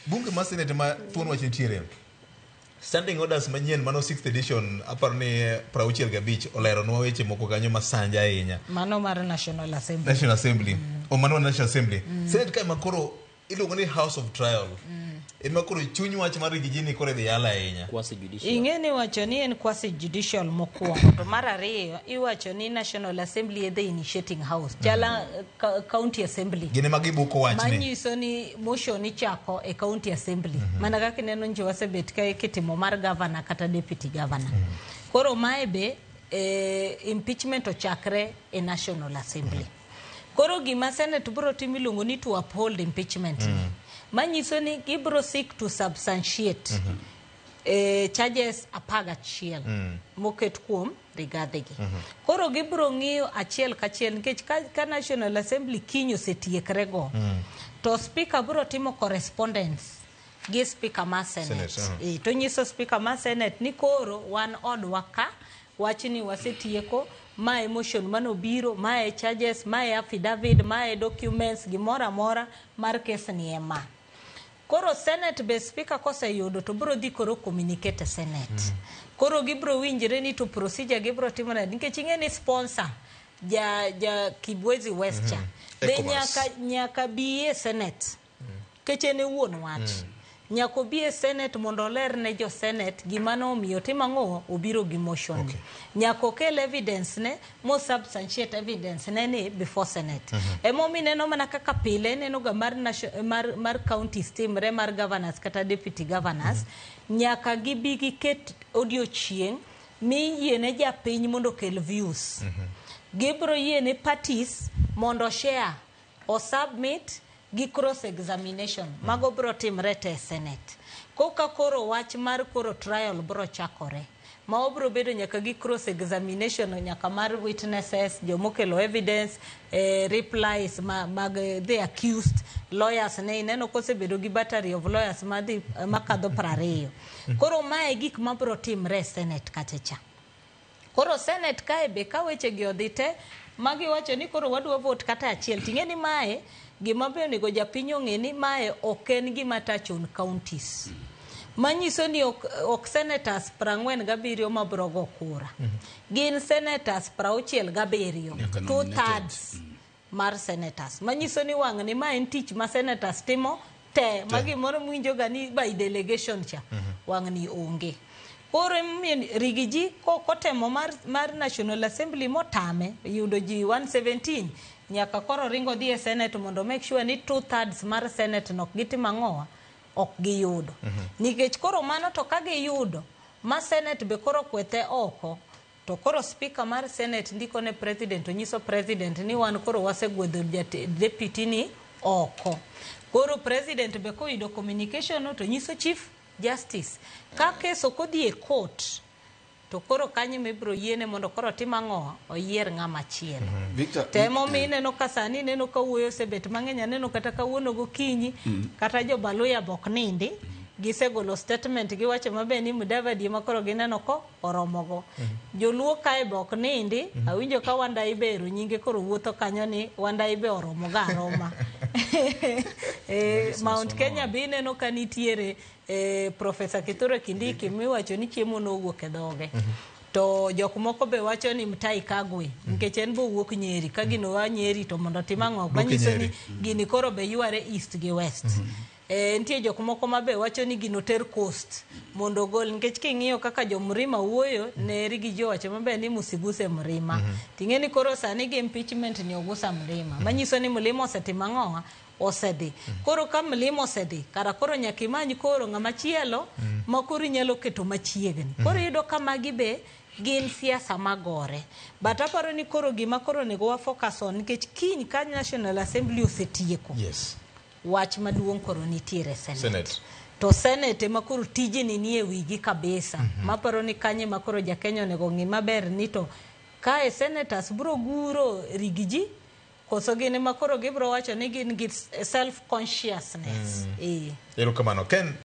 Bunge mar Senate ma thuon wach nitiere. Standing orders manyien mano 6th edition aparo ni 65 oleronwa weche moko kanyo masanja ahinya. Mano mar National Assembly. National Assembly. O mano mar National Assembly. Senate kae ma koro iluongo ni House of Trial. Ema koro chuny wach mar Rigiji koro idhi yala ahinya. Quasi judicial. Ing'e ni iwacho ni en quasi judicial mokwongo to mar ariyo iwacho ni National Assembly e the initiating house chala county assembly Gin ema gibuko wachni. Manyiso ni motion ichako e county assembly mana kaka ineno nje wasebet ka kitimo mar governor kata deputy governor. Koro mae be impeachment ochakre e National Assembly. Koro gima Senate biro timo iluongo ni to uphold impeachment ni. Manyiso ni gibiro seek to substantiate charges 11 moket kuom Rigathi gi. Koro gibiro ng'iyo achiel kachiel nikech ka National Assembly kiny osetiekre go, to speaker biro timo correspondence gi speaker mar Senate. Senate, To nyiso speaker mar Senate ni koro wan odwa ka wachni wasetieko, mae motion manobiro, mae charges, mae affidavit, mae documents, gimoro amora mar kes ni ema. Koro Senate be speaker koseyudo to biro dhi koro communicate e Senate. Koro gibiro winjre ni to procedure gibiro timo nade nikech ing'e ni sponsor ja Kibwezi West cha be ECOWAS. nyaka bi e Senate. Nikech en e wuon wach. Nyaka obi e Senate mondo oler ne jo Senate gima nomiyo timo ang'o obiro gi motion. Nyaka okel evidence ne mo substantiate evidence ne ni before Senate. Emomiyo ineno mana kaka pile ineno ga mar counties timre mar governors kata deputy governors. Nyaka gibi giket odiochieng' miyiene japiny mondo okel views. Gibiro yiene parties mondo share o submit gi cross examination. Mago biro timre te e Senate. Koka koro wach mar koro trial biro chakore. Ma obiro bedo nyaka gi cross examination nyaka mar witnesses, jomokelo evidence, replies mag the accused, lawyers ne ineno kosebedo gi battery of lawyers madhi makadho 20. Koro mae gik mabiro timre e Senate kacha cha. Koro Senate kae be ka weche gi odhi te magiwacho ni koro wadwa vote kata achiel. Ting'e ni mae gima be onego japiny ong'e ni mae ok en gima touch on counties. Manyiso ni ok senators 47 mabiro go kura. Gin senators 67, Nyaka two nominated. thirds mar senators. Manyiso ni wang' ni ma en tich ma senators timo te, ma gimoro mwinjo ga ni by delegation cha, wang' ni onge. Koro emomiyo Rigiji kotemo mar National Assembly motame yudo ji 117 nyaka koro ringo dhi e Senate mondo make sure ni 2/3 mar Senate no ok gitimo ang'owa, ok giyudo. Nikech koro mano to ka giyudo ma Senate be koro kwethe oko, to koro speaker mar Senate ndiko ne president, onyiso president ni wan koro wasegwedho deputy ni oko. Koro president be koyudo communication no to nyiso chief justice. Ka kes ok odhi e court, to koro kanyo mibiro yiene mondo koro otim ang'o, oyier ng'ama chielo. Victor, To emomiyo ineno ka sani ineno ka wuoyo osebet mang'eny, aneno kata kawuono gokinyi, kata jo Baluya be ok nindi, gisegolo statement giwacho maber ni Mudavadi ema koro gineno ko oromogo. Joluo kae be ok nindi, awinjo ka Wandayi be ero nyinge koro wuotho kanyo ni Wandayi be oromoga aroma. Mount Kenya be ineno ka nitiere Professor Kithure Kindiki miwacho ni chiemo nowuok e dhoge. To jok moko be wacho ni Mutahi Kagwe, nikech en be owuok Nyeri, ka gino oa Nyeri to mondo otim ang'o? Duoke Manyiso ni Nyeri. gini koro be yware east gi west. Nitie jok moko ma be wacho ni gino ter coast mondo ogol, nikech king'iyo kaka jo Mrima wuoyo, ne Rigiji owacho maber ni musiguse Mrima. Ting'e ni koro sani gi impeachment ni ogusa Mlima. Manyiso ni Mlima osetimo ang'o? Osedhi. Koro ka Mlima osedhi, kara koro nyaka imany koro ng'ama chielo ma koro inyalo keto machiegni. Koro iyudo ka magi be gin siasa magore. But aparo ni koro gima koro onego wa focus on, nikech kiny ka National Assembly osetieko, wach maduong' koro nitiere Senate. Senate. To Senate ema koro tijni nie wigi kabisa. Maparo ni kanye ma koro ja Kenya onego ng'i maber ni to kae senators biro guro Rigiji, koso gin ema koro gibiro wacho ni gin gi self consciousness. Erokamano. Ken,